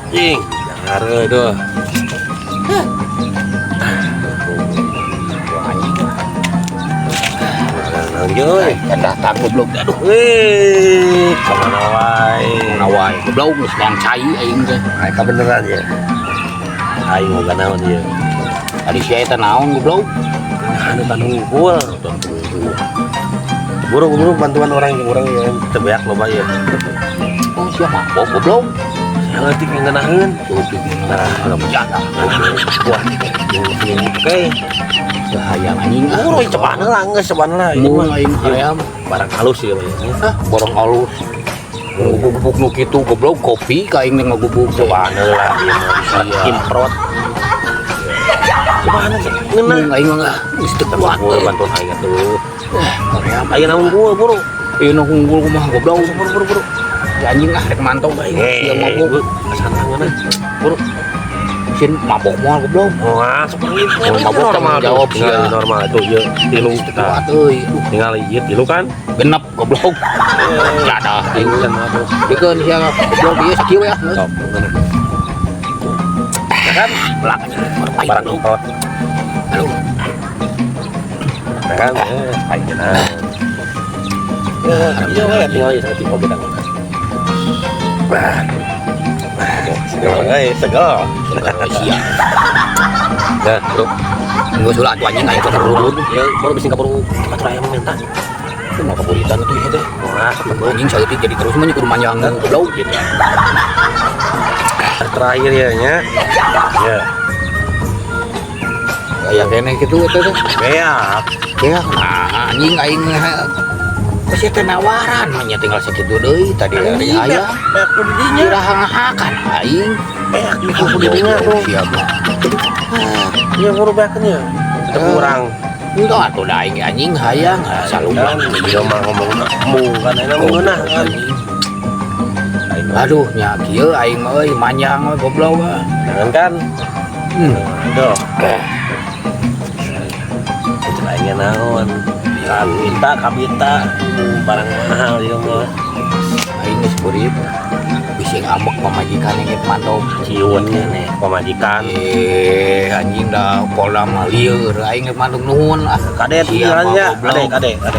Anjing, jangan euy tuh. Wah, anjing. Naon euy? Kan datang, goblok, aduh. Wih, kemana wae? Mana wae, goblok, geus bang cai aing teh. Ay, kebeneran ya. Aing mau naon ieu? Tadi sia eta naon, goblok? Anu tan hungkul. Buru buru bantuan orang orang yang teu beak loba ya. Oh, sia mabok, goblok. Yang leutik yang ngeunaheun. Leutik. Nah, kalau menjaga. Wah, oke. Hayang, anjing, ah. Buru cobaan lah, geus cobaan lah. Ieu Mun mah aing hayang. Barang halus ya, ya. Ah, borong halus. Ngugubuk nu kitu, goblok, kopi ka aing teh ngagubuk teh. Cobaan lah ieu mah bisa Iya. improt. Cobaan ngeunah. Mun aing mah geus teu kuat Buru euy. Bantuan aing atuh. Hoream. Aing naon gua buru. Ieu nu unggul kumaha, goblok? Buru buru buru. Ya, anjing ah, rek mantau aing. Eh, Sia mabok. Asana ngeunah. Buru. Sieun mabok moal, goblok. Wah, seperti itu. Oh, mabok normal tanggung jawab tuh. Tinggal sia. Normal tuh, ieu tilu. Geus teu Nah, kuat euy. Aduh, tinggal ieu tilu kan. Genep, goblok. Jadah. Aing can mabok. Dikeun sia, goblok, ieu sakieu we ah. Sok, ngeunah. Ya kan? Belak, anjing. Pahit, Barang goblok. import. Aduh. Ya kan? Eh, aing ngeunah. Ya, iya we tinggal ieu saeutik oge kan. Nah. Segel, euy, segel. Segel sia. Nah, bro. Geus ulah atuh, anjing, aing teh kerudut. Ya, baru bisa kaburu batur aya minta. Itu mah kaburitan atuh ieu teh. Wah, sok Anjing, saeutik jadi terus mah kudu manjang, goblok gitu. Terakhir ya nya. Ya. Aya keneh kitu eta teh? Beak. Ya, nah, anjing, aing mah geus teh nawaran mah nya tinggal sakitu deui tadi ari aya. Beak kudu dinya. Iraha aing. Beak juga kudu dinya tuh. Siap. Iya, buru beakeun ya. Teu kurang. Enggak atuh da aing, anjing, hayang Kan saluran. Dia mah ngomong mung kan enak ngeunah kan. Aing mah. Aduh, nya kieu aing mah euy, manjang we, goblok ah. Jangan kan. Aduh. Cek aingnya naon? Kan minta kabita barang mahal ieu mah. Aing geus beurit. Bisi ngambek pamajikan yang mantau. Ciun nih pamajikan. Eh, anjing, dah pola mah lieur aing geus mantau, nuhun ah. Kade Sia mah, tinggalnya, goblok. kade kade kade.